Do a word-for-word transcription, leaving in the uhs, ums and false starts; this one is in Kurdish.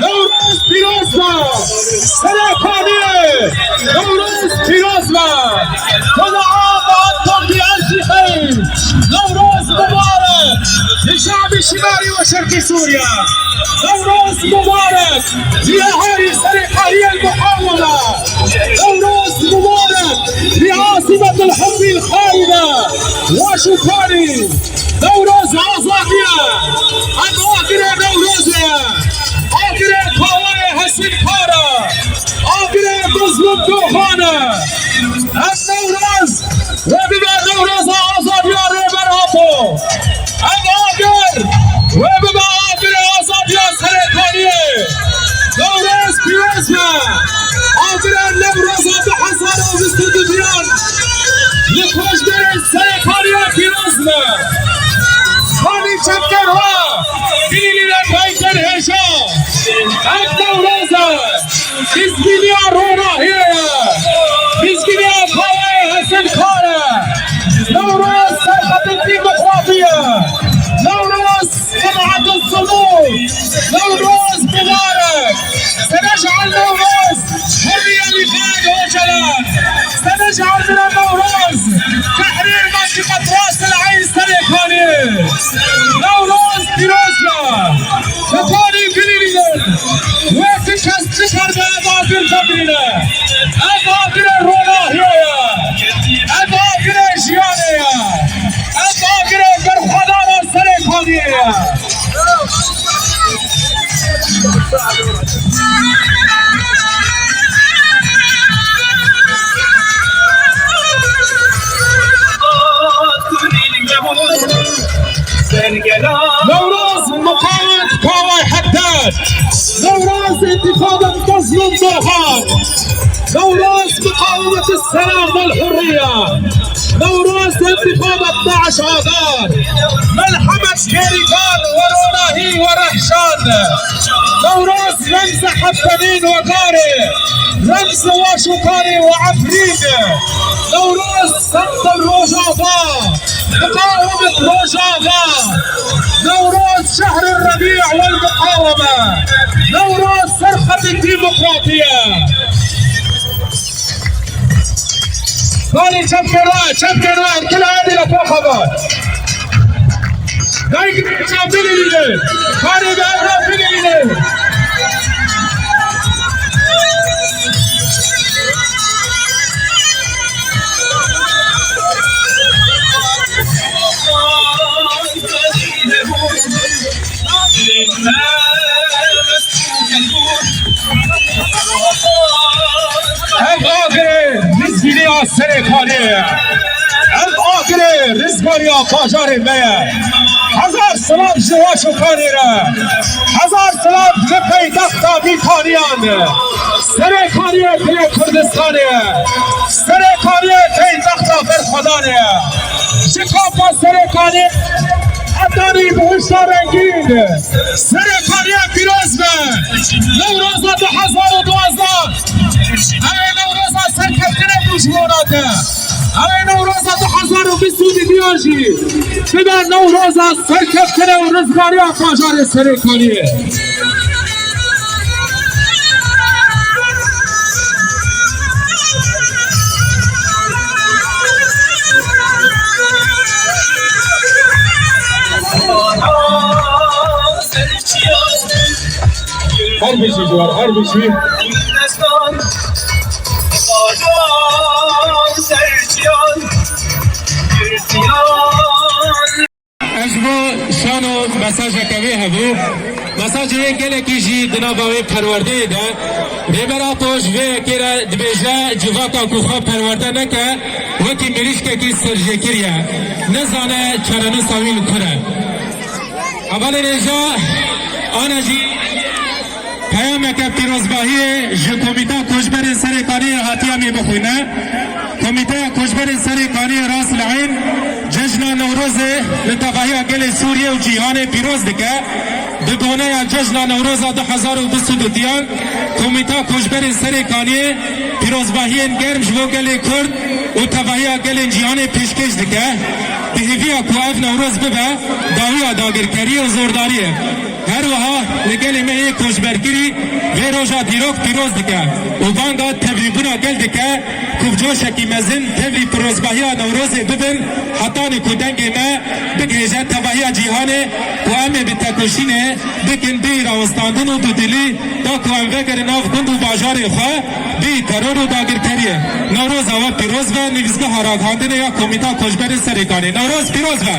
Newroz pîroz be! Serê Kaniyê! Newroz pîroz be! Xweda Ava Tokî Erkî Xeyr! Newroz mubarek! Li şe'bî şimalî û şerqî Sûriye! Newroz mubarek! Li eharî Serê Kaniyê muqaweme! Newroz mubarek! Li asimetil hukmî xayîne! Weş û kanî! Newroz azadî ye! Ev agirê Newrozê ye! Agirê Kawayê Hesinkar e! Agirê Mezlûm Doxan e! Ev Newroz wê bibe Newroza azadiya Rêber Apo! Ev agir wê bibe agirê azadiya Serê Kaniyê! Newroz pîroz be! Agirê Newroza du hezar û bîst û duyan li koçberên Serê Kaniyê pîroz be! Kanî çepker ha! Bilîlî de kayter hêja! Ev Newroz e! Mizgîniya ronahiyê ye! Mizgîniya Kawayê Hesinkar e! Newroz serxetên demokratî ye! Newroz Sum'et û sumûd! Newroz mubarek! Sene ji Newroz hurriye li Xalid Ocalan! Sene ji Newroz tehrîr mentiqet Ras el Eyn Serê Kaniyê! Newroz pîroz be! Bi kanî bilînin! Wê tu kes nikaribe ev agir vebirîne! Ev agirê ronahiyê ye! Ev agirê jiyanê ye! Ev agirê berxwedana Serê Kaniyê ye! Newroz muqawet Kaway Hekdar! Newroz întîxabat Mezlûm Doxan! Newroz muqawemet selam wal hurriye! Newroz întîxabat Daeş Adar! Melhemet Kêrîkan we ronahî we rehşan! Newroz remz e Heftenîn we Garê! Remz e Waşûkanê we Efrîn! Newroz semtel Rojava! Muqawemet Rojava! Newroz şehr Rebî wal muqaweme! Newroz serxetê demokratî ye! Kanî çepkêra, çepkêra, kila edî le xwe xebat! Dayik çav bilîne! Kanî bi evra bilîne! Ev agirê rizgîriya Serê Kaniyê ye. Ev agirê rizgariya bajarê me ye. Hezar silav ji Waşûkanê re. Hezar silav ji peytexta Mîtaniyan. Serê Kaniyê dilê Kurdistanê ye. Serê Kaniyê peytexta berxwedanê ye. Ji kampa Serê Kaniyê hetanî bihuşta rengîn. Serê Kaniyê pîroz be. Newroza du hezar û duwazdeh. Ew ê Newroza serkeftinê bû ji bo te. Ew ê Newroza du hezar û bîst û duyan jî bibe Newroza serkeftinê û rizgariya bajarê Serê Kaniyê. Her bijî ji we re, her bijî. Ez ji bo şano mesajeke wê hebû. Mesajê wê gelekî jî di nava wê perwerdeyê de. Rêber Apo ji vê yekê re dibêje civaka ku xwe perwerde neke, wekî mirîşkekî serjêkirî ye. Nizane çarenûsa wî li kur e. Hevalên hêja, ana jî peyameke pîrozbahiyê ji Komîta Koçberên Serê Kaniyê hatiye em ê bixwîne. Komîteya Koçberên Serê Kaniyê Ras el Eyn cejna Newrozê li tevahiya gelê Sûriyê û cîhanê pîroz dike. Bi boneya cejna Newroza du hezar û bîst û duyan, Komîta Koçberên Serê Kaniyê pîrozbahiyên germ ji bo gelê Kurd û tevahiya gelên cîhanê pêşkêş dike. Bi hêviya ku ev Newroz bibe dawiya dagirkeriyê û zordariyê. Her wiha li gelê me yê koçbergirî vê roja dîrok pîroz dike û banga tevlîbûna gel dike ku bi coşekî mezin tevlî pîrozbahiya Newrozê bibin, hetanî ku dengê me bigihêje tevahiya cîhanê, ku em ê bi tekoşînê bikin bêyî rawestandin û dudilî da ku em vegerin nav gund û bajarê xwe, bêyî teror û dagirkeriyê. Newroza we pîroz be, nivîsgeha ragihandinê ya Komîta Koçberên Serêkanê. Newroz pîroz be!